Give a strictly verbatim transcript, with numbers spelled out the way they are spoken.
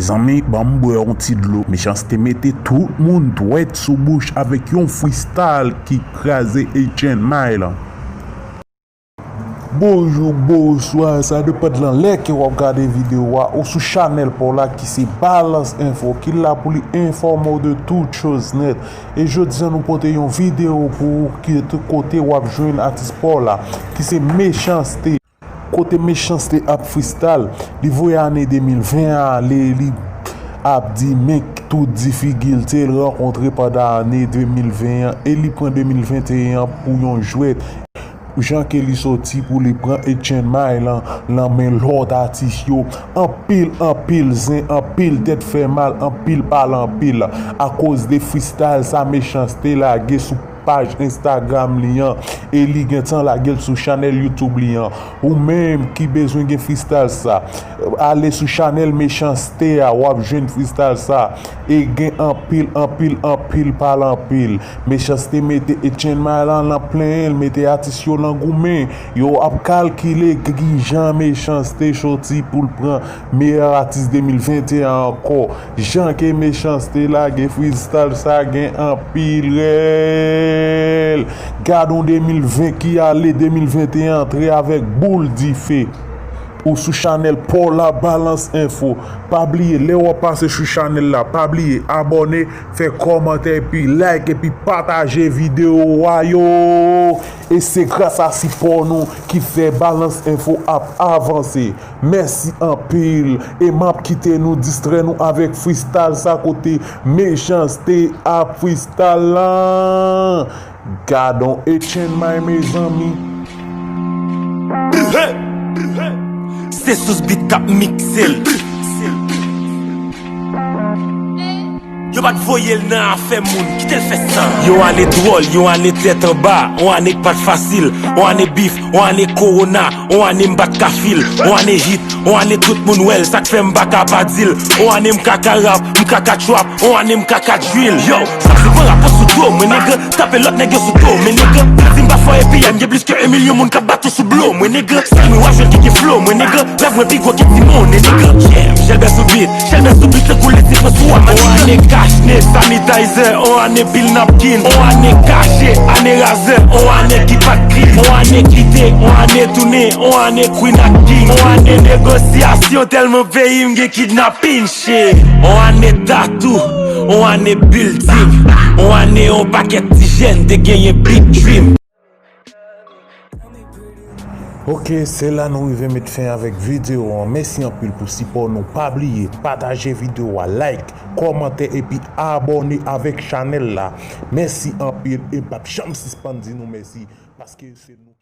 Zanmi, ban m bwè yon ti dlo. Mechanste mete tout moun dwèt sou bouch avèk yon freestyle ki kraze H N Mile. Bonjou, bonswa, sa depann lan lè ke w ap gade videyo a ou sou chanèl pa w la ki se Balance Info, ki la pou li enfòme w de tout choz nèt. E jodi a nou pote yon videyo pou ou ki kote w ap jwenn atis pa w la ki se Mechanste. Kote Mechanste ap freestyle, li voye ane de mil ven an ale, li ap di men tout difikilte l rankontre pandan ane de mil ven an e li pran de mil venteyen an pou yon jwèt. Jan ke li soti pou li pran H N Mile lan, lan men lòt atis yo, anpil, anpil zen, anpil tèt fè mal, anpil pale anpil. Akoz de freestyle sa Mechanste lage sou paj Instagram li an e li gentan lage l sou chanèl YouTube li an. Ou menm ki bezwen gen freestyle sa, ale sou chanèl Mechanste a, w ap jwenn freestyle sa. E gen anpil, anpil, anpil pale anpil. Mechanste mete H N Mile lan nan plenyen, l mete atis yo nan goumen. Yo ap kalkile kijan Mechanste soti pou l pran meyè atis de mil venteyen an ankò. Jan ke Mechanste lage freestyle sa gen anpil rèl. Gad yon de mil ven ki ale, de mil venteyen antre avèk boul dife. Ou sou chanèl pa w la, Balance Info. Pa bliye, lè w ap pase sou chanèl la, pa bliye abòne, fè kòmantè, epi like, epi pataje videyo a yo. E se gras a sipò nou ki fè Balance Info ap avanse. Mèsi anpil. E m ap kite nou distrè nou avèk freestyle sa kote Mechanste ap freestyle lan. Gad on H N Mile, mezanmi. Se Sous Beat k ap mikse l. Yo pa t voye l nan afè moun, kite l fè sa. Yon ane dwòl, yon ane tèt anba, yon ane k pa t fasil, yon ane bif, yon ane kowona, yon ane m pa t ka fil, yon ane hit, yon ane tout moun wè l, sa k fè m pa ka pa di l. Yon ane m ka ka rap, m ka ka trap, yon ane m ka ka drill. Yo, sa se pa rapò sou do mwen, nèg. Tape lòt nèg yo sou do mwen, nèg. Si m pa fò epi m gen plis ke yon milyon moun k ap bat ou sou blo mwen, nèg. Sèl mwen w ap jwenn ki gen flow mwen, nèg. Rèv mwen pi gwo ke ti monnen, nèg. Yeah, Chelbè sou beat, Chelbè sou beat, tankou lè ti pran sou a mani. On ane kach ne, sanitizer, on ane pil napkin, on ane kache, ane razè, on ane ki pa t klin, on ane kite, on ane tounen, on ane Queen ak King, on ane negosyasyon tèlman peyi m gen kidnapin, shit. On ane tatou, on ane building, on ane on pakèt ti jèn te genyen big dream. Ok, se la nou rive met fen avèk videyo an. Mèsi anpil pou sipò nou. Pa bliye pataje videyo a, like, kòmante epi abòne avèk chanèl la. Mèsi anpil e m p ap janm sispann di nou mèsi paske se nou ki